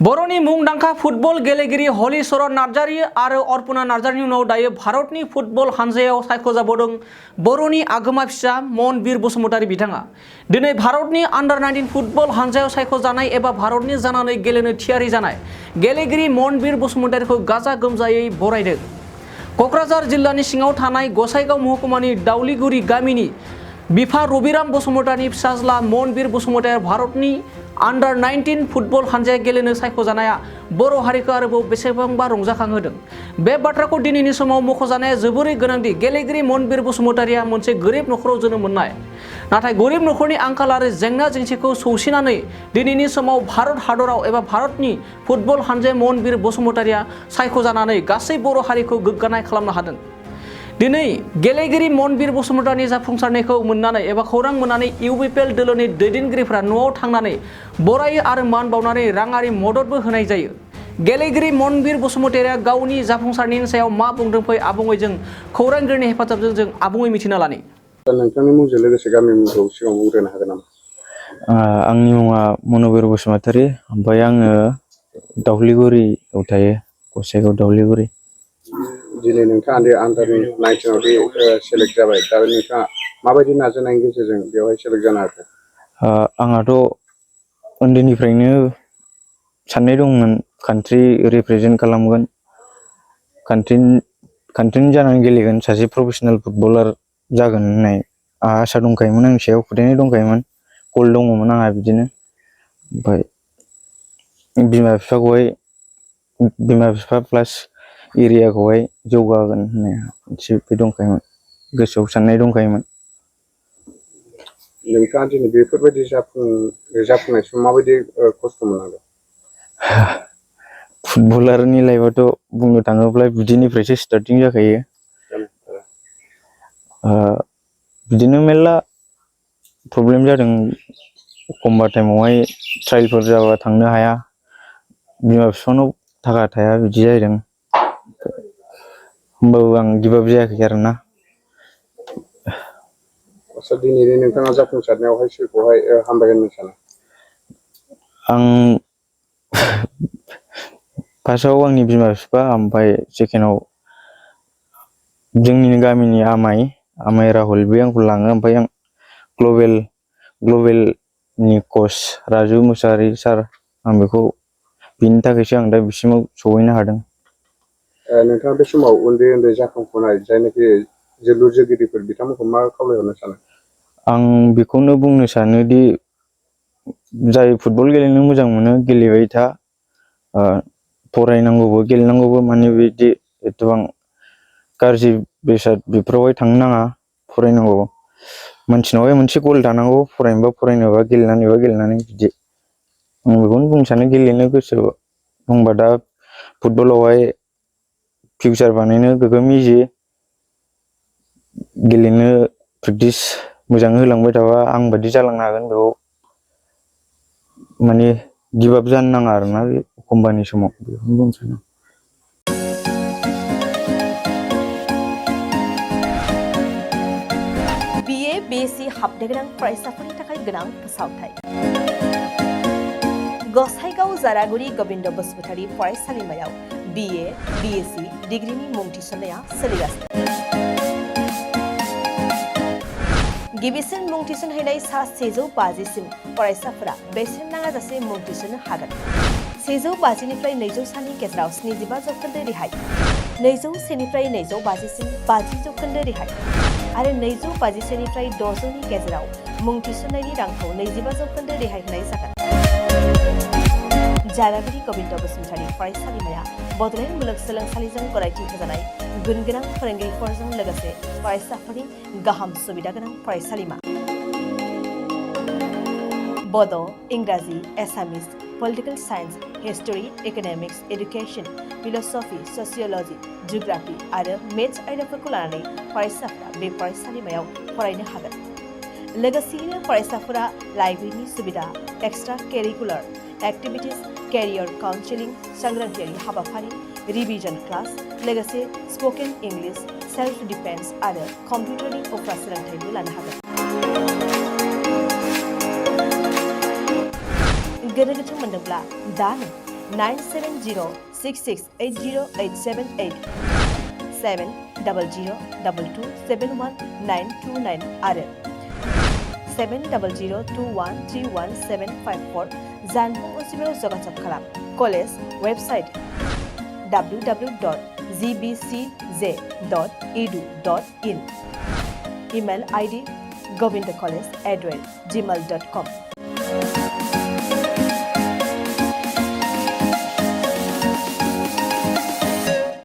बर'नि मुंदांखा फुटबल गेलेगिरि हलिचरन नार्जारी आरो अर्पणा नार्जारीनि उनाव दायो भारतनि फुटबल हानजायाव सायख'जाबावदों बर'नि आगोमा फिसा मनबीर बसुमतारी बिथाङा। दिनै भारतनि अंडर-19 फुटबल हानजायाव सायख'जानाय एबा भारतनि जानानै गेलेनो थियारि जानाय गेलेगिरि मनबीर बसुमतारीखौ गाजा गोमजायै बरायदों। क'क्राझार जिल्लानि सिङाव थानाय गसाइगाव महकुमानि दाउलिगुरि गामिनि बिफा रबिराम बसुमतारीनि फिसाज्ला मनबीर बसुमतारीया भारतनि अंडर-19 फुटबल हानजायाव गेलेनो सायख'जानाया बर' हारिखौ आरोबाव बेसेबांबा रंजाखांहोदों। बे बाथ्राखौ दिनैनि समाव मख'जानाया जोबोरै गोनांदि गेलेगिरि मनबीर बसुमतारीया मोनसे गोरिब नखराव जोनोम मोननाय। नाथाय गोरिब नखरनि आंखाल आरो जेंना जेंसिखौ सौसिनानै दिनैनि समाव भारत हादराव एबा भारतनि फुटबल हानजायाव मनबीर बसुमतारीया सायख'जानानै गासै बर' हारिखौ गोग्गानाय खालामनो हादों। दिनै गेलेगिरि मनबीर बसुमतारीनि जाफुंसारनायखौ मोननानै एबा खौरां मोननानै UPL दोलोनि दैदेनगिरिफोरा न'आव थांनानै बरायो आरो मान बावनानै राङारि मददबो होनाय जायो। गेलेगिरि मनबीर बसुमतारीया गावनि जाफुंसारनायनि सायाव मा बुंदों फै आबुङै जों खौरांगिरिनि हेफाजाबजों जों आबुङै मिथिना लानि। नोंथांनि मुंजों लोगोसे गामिनि मुंखौ सिगाङाव बुंग्रोनो हागोन नामा? आंनि मुङा मनबीर बसुमतारी, ओमफ्राय आङो दाउलिगुरियाव थायो, गसाइगाव दाउलिगुरि। दिनै नोंथाङा अंडर-19 सेलेक्ट जाबाय, दा नोंथाङा माबायदि नाजानायनि गेजेरजों बेवहाय सेलेक्ट जानो हाखो? आंहाथ' उन्दैनिफ्रायनो साननाय दंमोन कान्ट्रि रिप्रेजेन्ट खालामगोन, कान्ट्रिनि जानानै गेलेगोन, सासे प्रफेसनेल फुटबलार जागोन होननाय आंहा आसा दंखायोमोन, आंनि सायाव फोथायनाय दंखायोमोन, गल दङमोन आंहा बिदिनो। ओमफ्राय बिमा बिफा प्लास एरियाखौहाय जौगागोन होननाय मोनसे बे दंखायोमोन, गोसोआव साननाय दंखायोमोन। नोंथाङा दिनै बेफोरबायदि जाफुंनाय समाव माबायदि खस्थ' मोननांदों? फुटबलारनि लाइफआथ' बुंनो थाङोब्ला बिदिनिफ्रायसो स्टार्टिं जाखायो। बिदिनो मेरला प्रब्लेम जादों, एखमबा टाइमावहाय ट्रायलफोर जाबा थांनो हाया, बिमा बिफानाव थाखा थाया, बिदि जादों। होमबाबो आं गिभ आप जायाखै आरोना। दिनैनि नोंथाङा जाफुंसारनायावहाय सोरखौहाय हामबाय होननो सानो? आं फार्स्टआव आंनि बिमा बिफा, ओमफ्राय सेकेन्डआव जोंनिनो गामिनि आमाइ राहुल, बे आंखौ लाङो। ओमफ्राय आं ग्लबेलनि कच राजु मुसाहारि सार, आं बिनि थाखायसो आं दा बिसिमाव सहैनो हादों। नोंथाङा बे समाव उन्दै जाखांफुनाय जायनाखि जोलुर जोगिरिफोर, बिथांमोनखौ मा खावलायहरनो सानो? आं बेखौनो बुंनो सानोदि जाय फुटबल गेलेनो मोजां मोनो गेलेबाय था, फरायनांगौबो गेलेनांगौबो, माने बिदि एथबां गाज्रि बेसाद बेफोरावहाय थांनो नाङा, फरायनांगौ। मानसिनावहाय मोनसे गल थानांगौ, फरायनोबा फरायनोबा गेलेनानैबा गेलेनानै, बिदि आं बेखौनो बुंनो सानो। गेलेनो गोसो दंबा दा फुटबलावहाय फिउचार बानायनो गोगोम इजि, गेलेनो प्रेक्टिस मोजाङै होलांबाय थाबा आं बादि जालांनो हागोन। बेयाव माने गिभ आप जानो नाङा आरोना बे एखमबानि समाव, बेखौनो बुंनो सानो। BA BSc हाबनो गोनां फरायसाफोरनि थाखाय गोनां फोसावथाय। गसाइगाव जारागुरि गबिन्द बसुमतारी फरायसालिमायाव BA BSc डिग्रीनि मुं थिसननाया सोलिगासिनो। गिबिसिन मुं थिसनहैनाय सा 150सिम फरायसाफोरा बेसेन नाङाजासे मुं थिसननो हागोन। 150 निफ्राय 200 सानि गेजेराव 75% रेहाय, 201 निफ्राय 250सिम 50% रेहाय आरो 250 निफ्राय 600 नि गेजेराव मुं थिसननायनि रांखौ 25% रेहाय होनाय जागोन। जारागुरि गबिन्द बसुमतारी फरायसालिमाया बड'लेण्ड मुलुगसोलोंसालिजों गनायथि होजानाय गुन गोनां फोरोंगिरिफोरजों लोगोसे फरायसाफोरनि गाहाम सुबिदा गोनां फरायसालिमा। बड', इंराजि, Assamese, political science, history, economics, education, philosophy, sociology, geography आरो मेथ्स आयदाफोरखौ लानानै फरायसाफोरा बे फरायसालिमायाव फरायनो हागोन। लोगोसेयैनो फरायसाफोरा लाइब्रेरिनि सुबिदा, एक्सट्रा केरिकुलार एक्टिभिटीज, केरियर काउन्सेलिं, सांग्रांथियारि हाबाफारि, रिभिजन क्लास, लोगोसे स्पोकेन इंलिश, सेल्फ डिफेन्स आरो कम्पिउटारनि उफ्रा सोलोंथायबो लानो हागोन। गोनो गोथो मोनदोंब्ला दानो 9706680878 70022712929 आरो 7002131754 जानबुं अनजिमायाव जगाजग खालाम। College website www.gbcj.edu.in email ID govindacollege@gmail.com